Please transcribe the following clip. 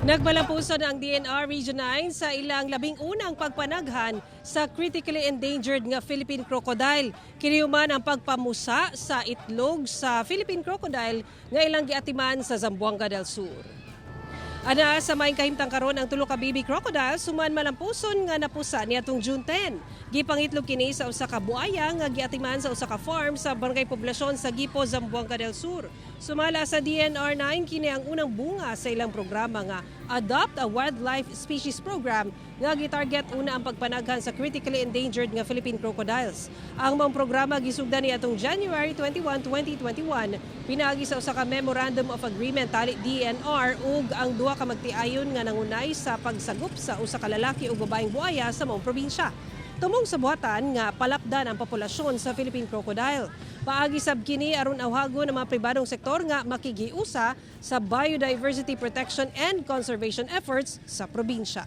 Nagmalampuson ang DENR Region 9 sa ilang 11 na pagpanaghan sa critically endangered nga Philippine crocodile. Kini human ang pagpamusa sa itlog sa Philippine crocodile nga ilang giatiman sa Zamboanga del Sur. Ana sa maayong kahimtang karon ang tulo ka baby crocodile human malampuson nga napusa niadtong June 10. Gipangitlog kini sa usa ka buaya nga giatiman sa usa ka farm sa Barangay Poblasyon sa Gipo, Zamboanga del Sur. Sumala sa DENR 9, kini ang unang bunga sa ilang programa nga Adopt a Wildlife Species Program nga gitarget una ang pagpanaghan sa critically endangered nga Philippine crocodiles. Ang maong programa gisugdan niadtong January 21, 2021 pinaagi sa usa ka Memorandum of Agreement tali DENR ug ang duha ka magtiayon nga nangunay sa pagsagop sa usa ka lalaki ug babaeng buaya sa maong probinsya. Tumong sa buhatan nga palapdan ang populasyon sa Philippine crocodile. Paagi sab kini aron awhagon ang mga pribadong sektor nga makigiusa sa biodiversity protection and conservation efforts sa probinsya.